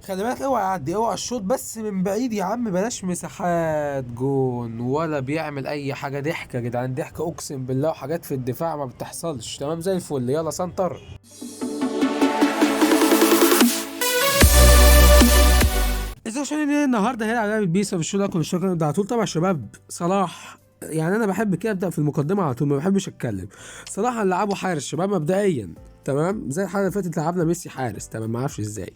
خلي بالك اوعى يعدي، اوعى الشوط بس من بعيد يا عم، بلاش مساحات. جون ولا بيعمل اي حاجة. ضحكه يا جدعان، ضحكه اقسم بالله، وحاجات في الدفاع ما بتحصلش. تمام زي الفل. يلا سنتر. ازيكم عشان النهارده هنلعب لعبه بيسا في الشوط الاول. الشوط ده على طول طبعا شباب. صلاح يعني انا بحب كده ابدا في المقدمة على طول، ما بحبش اتكلم. صلاح هنلعبه حارس شباب مبدئيا، تمام؟ زي الحلقة اللي فاتت لعبنا ميسي حارس، تمام؟ ما اعرفش ازاي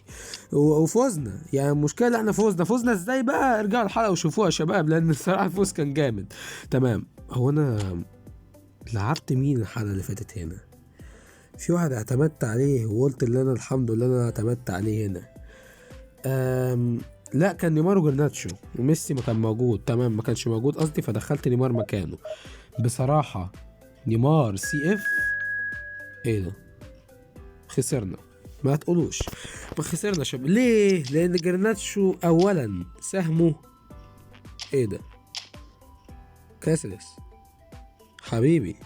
وفوزنا. يعني المشكلة اللي احنا فوزنا ازاي بقى؟ ارجعوا الحلقة وشوفوها يا شباب، لان الصراحة الفوز كان جامد. تمام. هو انا لعبت مين الحلقة اللي فاتت هنا؟ في واحد اعتمدت عليه وقلت اللي انا الحمد لله انا اعتمدت عليه هنا. لا كان نيمار وجرناتشو، وميسي ما كان موجود. تمام، ما كانش موجود قصدي، فدخلت نيمار مكانه. بصراحة نيمار CF ايه ده؟ خسرنا، ما تقولوش ما خسرنا شباب. ليه؟ لان جرناتشو اولا سهمه ايه ده؟ كاسيلس حبيبي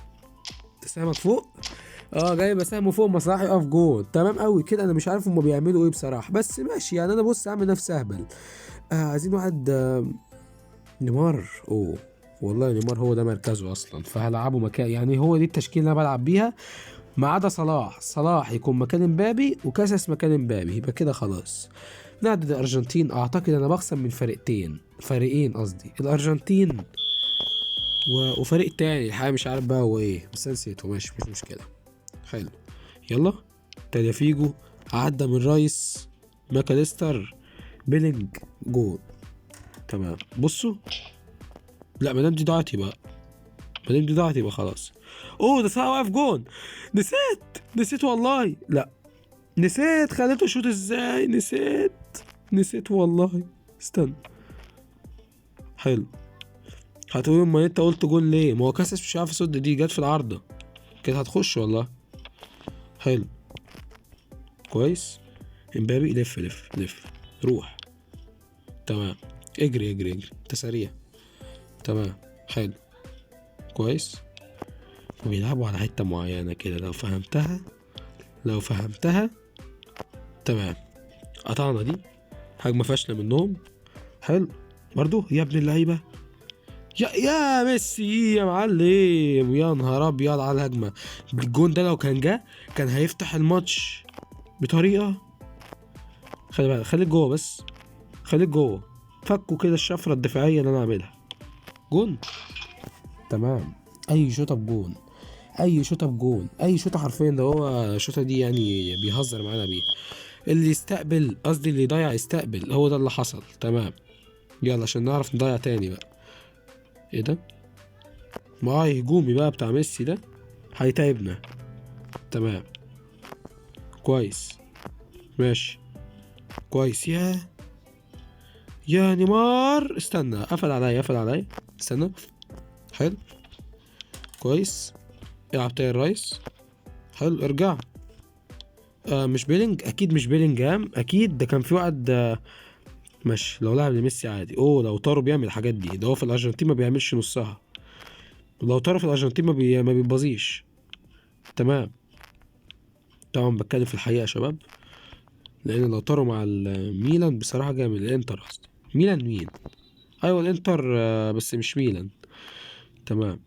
انت سهمك فوق؟ جايب سهمه فوق، ما صلاح يقف جول. تمام قوي كده. انا مش عارف هما بيعملوا ايه بصراحة، بس ماشي يعني. انا بص اعمل نفسي اهبل. عايزين واحد نيمار. اوه والله نيمار هو ده مركزه اصلا، فهلعبه مكان، يعني هو دي التشكيلة اللي انا بلعب بيها، ما عدا صلاح. صلاح يكون مكان امبابي وكاساس مكان امبابي، يبقى كده خلاص. نعدد الارجنتين. اعتقد انا بخسر من فريقين قصدي، الارجنتين وفريق تاني الحقيقة مش عارف بقى هو ايه، بس انا نسيته. ماشي مش مشكلة. حلو، يلا. تاليفيجو عدى من رايس، ماكاليستر، بيلينج، جول. تمام. بصوا، لا ما دام دي ضاعت يبقى، ما دام دي ضاعت يبقى خلاص. اوه ده صلاح واقف جون. نسيت والله. لا نسيت، خليته شوت ازاي؟ نسيت والله. استنى. حلو. هتقولوا ما انت قلت جون ليه؟ ما هو كاساس مش عارف يصد، دي جت في العارضة كده هتخش والله. حلو كويس. امبابي لف لف لف، روح. تمام، اجري اجري اجري، انت سريع. تمام حلو كويس. وبيلعبوا على حتة معينة كده، لو فهمتها، لو فهمتها. تمام، قطعنا دي هجمة فاشلة منهم. حلو برضو يا ابن اللعيبة، يا ميسي يا معلم، يا نهار ابيض على الهجمة. الجون ده لو كان جه كان هيفتح الماتش بطريقة. خلي بالك، خليك جوه بس، خليك جوه. فكوا كده الشفرة الدفاعية اللي انا عاملها. جون. تمام، اي شوطة بجون، اي شوطة بجون، اي شوطة حرفيا. ده هو الشوطة دي يعني بيهزر معانا بيها. اللي يستقبل، قصدي اللي يضيع يستقبل، هو ده اللي حصل. تمام، يلا عشان نعرف نضيع تاني بقى. ايه ده؟ ما هجومي بقى بتاع ميسي ده هيتعبنا. تمام كويس، ماشي كويس. يا نيمار، استنى، قفل عليا، قفل عليا، استنى. حلو كويس، العب تاني الرايس. حلو، ارجع. مش بيلينج، اكيد مش بيلينجهام، اكيد ده كان في واحد. ماشي، لو لعب لميسي عادي. اوه لو طارو بيعمل الحاجات دي، ده هو في الارجنتين ما بيعملش نصها. لو طارو في الارجنتين ما بيبازيش. تمام، طبعا بتكلم في الحقيقة يا شباب، لان لو طارو مع الميلان بصراحة جامد. الانتر قصدي، ميلان مين؟ ايوه الانتر، بس مش ميلان. تمام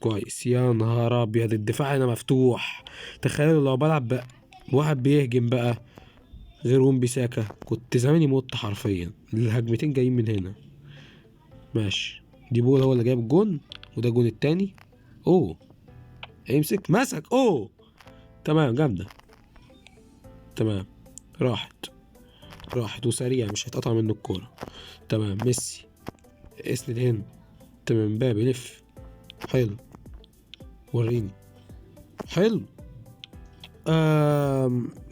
كويس. يا نهار ابيض، الدفاع هنا مفتوح. تخيلوا لو بلعب بقى واحد بيهجم بقى غير وين بيساكا، كنت زماني مت حرفيا. الهجمتين جايين من هنا. ماشي، دي بول هو اللي جايب الجون، وده الجون التاني. اوه امسك، مسك. اوه تمام، جامدة. تمام، راحت وسريع، مش هيتقطع منه الكورة. تمام، ميسي اسند هنا. تمام، مبابي لف. حلو، وريني. حلو.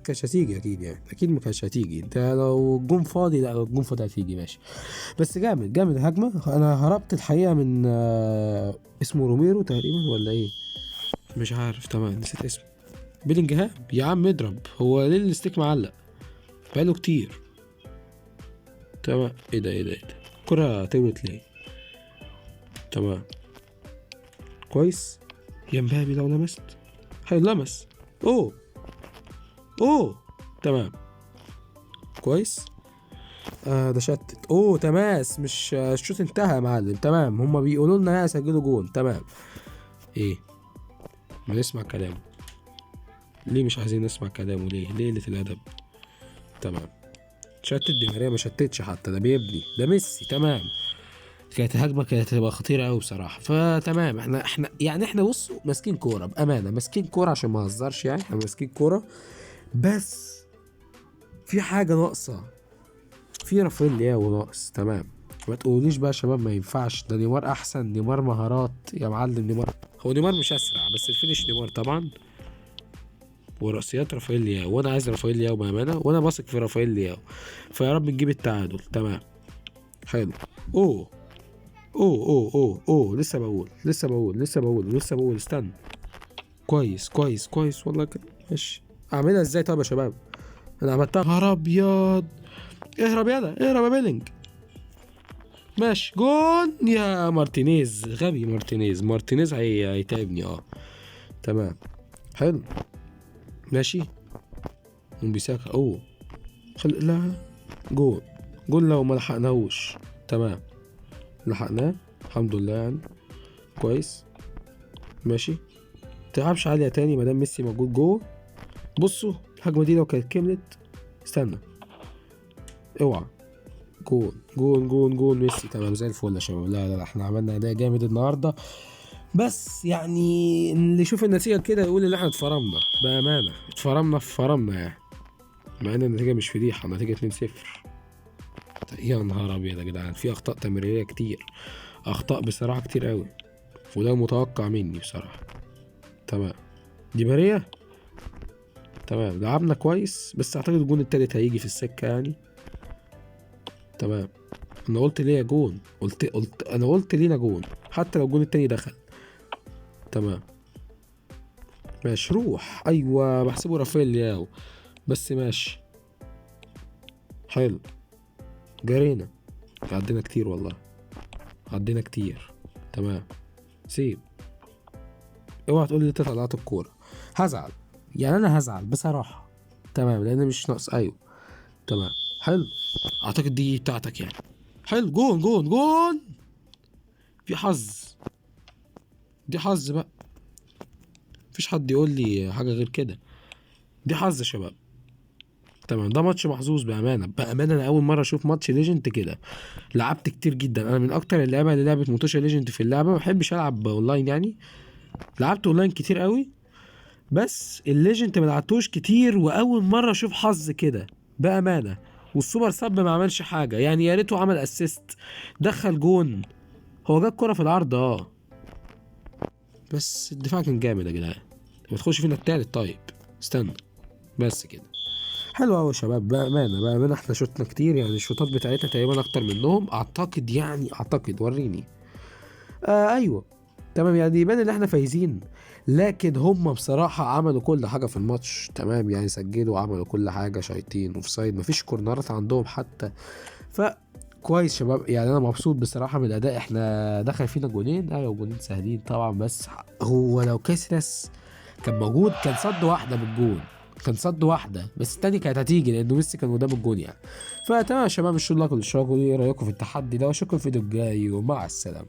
كانتش هتيجي اكيد، يعني اكيد ما كانتش هتيجي. انت لو الجون فاضي، لا لو الجون فاضي هتيجي. ماشي، بس جامد جامد الهجمة. انا هربت الحقيقة من، اسمه روميرو تقريبا ولا ايه، مش عارف. تمام نسيت اسمه. بيلينجهام يا عم اضرب، هو ليه الستيك معلق بقاله كتير؟ تمام، ايه ده ايه ده ايه ده، الكرة تولت ليه؟ تمام كويس. يا مبابي لو لمست، هيلمس. اوه اوه تمام. كويس. ده شتت. اوه تماس، مش الشوط انتهى يا معلم. تمام، هما بيقولوا لنا سجلوا جون. تمام، ايه ما نسمع كلامه ليه؟ مش عايزين نسمع كلامه ليه؟ ليه قلة الادب؟ تمام، شتت دي ماريا، ما شتتش حتى، ده بيبني، ده ميسي. تمام، كانت هجمة كانت هتبقى خطيرة قوي بصراحة. فتمام، احنا يعني احنا بصوا ماسكين كورة بامانه، ماسكين كورة عشان ما اهزرش يعني، احنا ماسكين كورة، بس في حاجة ناقصه، في رافائيل لياو ناقص. تمام، ما تقوليش بقى يا شباب ما ينفعش، ده نيمار احسن، نيمار مهارات يا معلم. نيمار هو نيمار مش اسرع، بس ال finish نيمار طبعا، ورأسيات رافائيل لياو، وانا عايز رافائيل لياو بامانه، وانا واثق في رافائيل لياو، فيا رب نجيب التعادل. تمام، حلو. اوه اوه اوه اوه اوه، لسه بقول لسه بقول لسه بقول لسه بقول، استنى. كويس كويس كويس والله كده ماشي. اعملها ازاي طب يا شباب؟ انا عملتها. نهار ابيض، اهرب يلا، اهرب يا بيلينج. ماشي، جون يا مارتينيز، غبي مارتينيز، مارتينيز هيتعبني. تمام، حلو، ماشي. بيساكا، اوه لا، جون، جون لو ما لحقناهوش. تمام، لحقناه الحمد لله يعني، كويس ماشي. متلعبش عالية تاني مادام ميسي موجود جوه. بصوا الهجمة دي لو كانت كملت، استنى، اوعى، جون جون جون جون ميسي. تمام، زي الفل يا شباب. لا لا لا، احنا عملنا اداء جامد النهارده، بس يعني اللي يشوف النتيجة كده يقول ان احنا اتفرمنا بأمانة، اتفرمنا في فرمنا يعني، مع ان النتيجة مش فضيحة، النتيجة 2-0. يا نهار ابيض يا جدعان، في اخطاء تمريرية كتير، اخطاء بصراحة كتير قوي، وده متوقع مني بصراحة. تمام، دي ماريا. تمام، لعبنا كويس، بس اعتقد الجون التالت هيجي في السكة يعني. تمام، انا قلت ليه جون، انا قلت لينا جون حتى لو الجون التاني دخل. تمام ماشي، روح. ايوه بحسبه رافائيل لياو، بس ماشي حلو. جرينا، عدينا كتير والله، عدينا كتير. تمام، سيب، اوعى تقول لي انت طلعت الكورة، هزعل يعني، انا هزعل بصراحة. تمام، لان مش ناقص. ايوه تمام، حلو، اعتقد دي بتاعتك يعني. حلو، جون جون جون. في حظ، دي حظ بقى، مفيش حد يقول لي حاجة غير كده، دي حظ يا شباب. تمام، ده ماتش محظوظ بأمانة، بأمانة. أنا أول مرة أشوف ماتش legend كده، لعبت كتير جدا، أنا من أكتر اللعيبة اللي لعبت ماتش legend في اللعبة، ما بحبش ألعب أونلاين يعني، لعبت أونلاين كتير قوي، بس ال legend ما لعبتوش كتير، وأول مرة أشوف حظ كده بأمانة. وال super sub ما عملش حاجة يعني، يا ريته عمل assist، دخل جون، هو جاب كرة في العرض بس الدفاع كان جامد يا جدعان. ما تخش فينا التالت. طيب استنى بس كده، حلو قوي يا شباب بأمانة، بأمانة احنا شوتنا كتير يعني، الشوطات بتاعتنا تقريبا اكتر منهم اعتقد يعني، اعتقد وريني. ايوه تمام، يعني يبان ان احنا فايزين، لكن هم بصراحة عملوا كل حاجة في الماتش. تمام يعني، سجلوا وعملوا كل حاجة، شايطين offside، مفيش كورنرات عندهم حتى. ف كويس شباب يعني، انا مبسوط بصراحة من الاداء. احنا دخل فينا جونين، ايوه جونين سهلين طبعا، بس هو لو كاسياس كان موجود كان صد واحدة بالجون، كان صد واحدة بس، التاني كانت هتيجي لأنه ميسي كان قدام الجون يعني. فتمام يا شباب، الشغل لكم الاشتراك، وايه رأيكم في التحدي ده، واشوفكم في الفيديو الجاي، ومع السلامة.